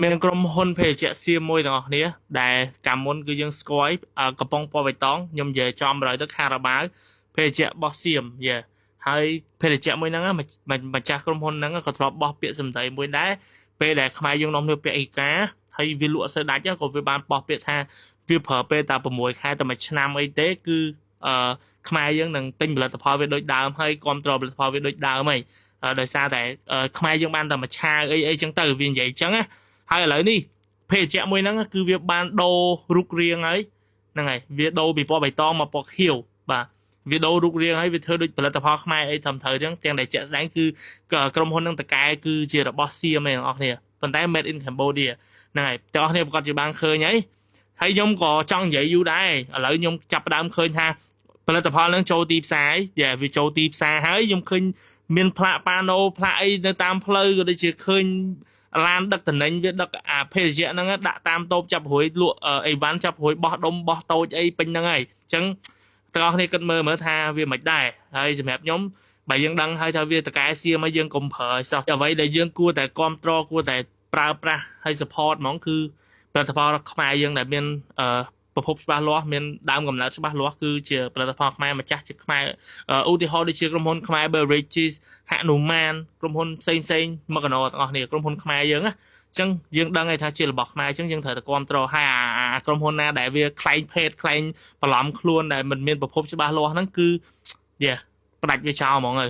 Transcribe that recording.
មានក្រុមហ៊ុនភេសជ្ជៈសៀមមួយទាំងអស់គ្នាដែលកាលមុនគឺយើងស្គាល់កំប៉ុងពណ៌បៃតងខ្ញុំនិយាយចំបណ្ដោយទៅខារ៉ាបាវភេសជ្ជៈរបស់សៀមយេហើយភេសជ្ជៈមួយហ្នឹងម្ចាស់ក្រុមហ៊ុនហ្នឹងក៏ធ្លាប់បោះពាក្យសម្ដីមួយដែរពេលដែលខ្មែរយើងនាំគ្នាពាក់អ៊ីកាហើយវាលក់អត់សូវដាច់ក៏វាបានបោះពាក្យថាវាប្រើពេលតែ6ខែតែមួយឆ្នាំអីទេគឺអឺខ្មែរយើងនឹងទិញផលិតផលវាដូចដើមហើយគ្រប់គ្រងផលិតផលវាដូចដើមហើយដោយសារតែខ្មែរយើងបានតែមួយឆាវអីអីចឹងទៅវានិយាយចឹងណាហើយឥឡូវនេះភេសជ្ជៈមួយហ្នឹងគឺវាបានដូររូបរាងហើយហ្នឹងហើយវាដូរពីពណ៌បៃតងមកពណ៌ខៀវបាទវាដូររូបរាងហើយវាធ្វើដូចផលិតផលខ្មែរអីត្រឹមត្រូវចឹងទាំងដែលជាក់ស្ដែងគឺក្រុមហ៊ុនហ្នឹងតកែគឺជារបស់សៀមឯងអ្នកគ្នាប៉ុន្តែ made in Cambodia ហ្នឹងហើយទាំងអស់គ្នាប្រកាសជាបានឃើញហើយហើយខ្ញុំក៏ចង់និយាយយូរដែរឥឡូវខ្ញុំចាប់ផ្ដើមឃើញថាផលិតផលហ្នឹងចូលទីផ្សារយ៉ាវាចូលទីផ្សារហើយខ្ញុំឃើញមានផ្លាកប៉ាណូផ្លាកអីនៅតាមផ្លូវក៏ដូចជាឃើញឡានដឹកតំណែងវាដឹកអាភេសជ្ជៈហ្នឹងដាក់តាមតូបចាប់រួយលក់អីវ៉ាន់ចាប់រួយបោះដុំបោះតូចអីពេញហ្នឹងហើយអញ្ចឹងទាំងអស់គ្នាគិតមើលមើលថាវាមិនដែរហើយសម្រាប់ខ្ញុំបើយើងដឹងហើយថាវាតកែសៀមហើយយើងកុំប្រើឲ្យសោះអ្វីដែលយើងគួរតែគ្រប់គ្រងគួរតែប្រើប្រាស់ហើយ support ហ្មងគឺផលិតផលខ្មែរយើងដែលមានអឺប្រភពច្បាស់លាស់មានដើមកំណើតច្បាស់លាស់គឺជាផលិតផលខ្មែរម្ចាស់ជាខ្មែរឧទាហរណ៍ដូចជាក្រុមហ៊ុនខ្មែរ Beverages ហនុមានក្រុមហ៊ុនផ្សេងផ្សេងមកកណោទាំងអស់គ្នាក្រុមហ៊ុនខ្មែរយើងណាអញ្ចឹងយើងដឹងហើយថាជារបស់ខ្មែរអញ្ចឹងយើងត្រូវតែគ្រប់គ្រងហើយអាក្រុមហ៊ុនណាដែលវាក្លែងភេទក្លែងបន្លំខ្លួនដែលមិនមានប្រភពច្បាស់លាស់ហ្នឹងគឺយេផ្ដាច់វាចោលហ្មងហើយ។